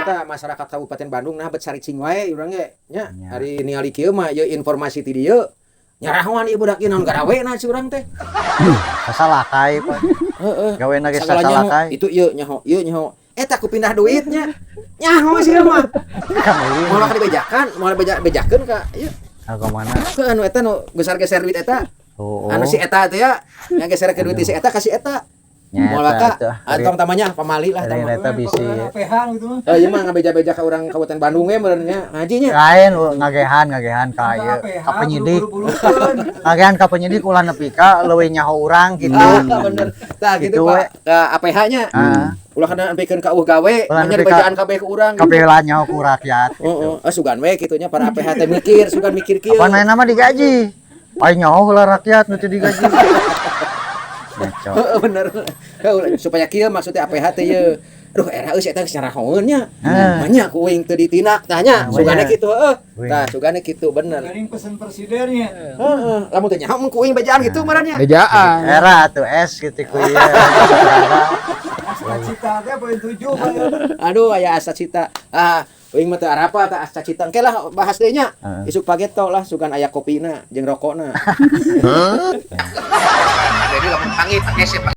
Eta masyarakat Kabupaten Bandung nah bet caricing wae urang ge nya. Nya. Ari ningali kieu mah, ieu informasi ti dieu, nyarahoan ieu budak ieu naon garawena si urang teh. Sasalakai, Pak. Heeh. Gawena ge Sagala nyaho, sasalakai. itu ieu nyaho, ieu nyaho. Eta ku pindah duitnya. Nyaho sih mah. Kan ulin. Moal ka dibejakan, moal bejakeun ka ieu. Ah, ka mana? Ke anu eta nu geser-geser duit eta. Oh. Anu si eta teh ya, yang geser ke duit si eta ka si eta. Nya Moal eta ka atuh. atong tamanya pamali lah Ari tama. eta bisi. APH gitu mah. Eh, ieu mah ngabeja-beja ka urang Kabupaten Bandung we meureun nya, ngaji nya. Lain ngagehan ngagehan ka ieu ka penyidik. Ngagehan ka penyidik ulah nepi ka leuwih nyaho urang gitu. Ah, bener. Tah gitu, Gitu Pak. Ka APH nya. Ah. Ulah kana nepikeun ka eueuh gawe, Ulah nya nepi ka- dibejaan kabeh ku urang. Kabeh lah nyaho ku rakyat gitu. Heeh, ah, sugan we kitu nya para APH teh mikir, sugan mikir kieu. Apa nama digaji? Aing nyaho heula rakyat nu teu digaji. Ngaco. Heeh, bener. Heuh, supaya kieu maksudnya APH teh ye. Aduh, era euy eta geus nyarahoeun nya. Ah. Banyak ku uing teu ditindak tah nya. Ah, Sugane banyak. kitu heuh. Uing. Tah sugane kitu bener. Garing pesan presidennya. Heeh, lamun teu nyaho mun ku uing bejaan gitu meureun nya. Bejaan. Era tuh es gitu ku ieu. Asta cita teh poin 7, Pak. Aduh, aya asa cita. Ah, uing mah teu arapa tah asa cita. Engke lah bahas deui nya. Heeh. Isuk pageto lah sugan aya kopina jeung rokokna. Jadi lamun panggil pakai.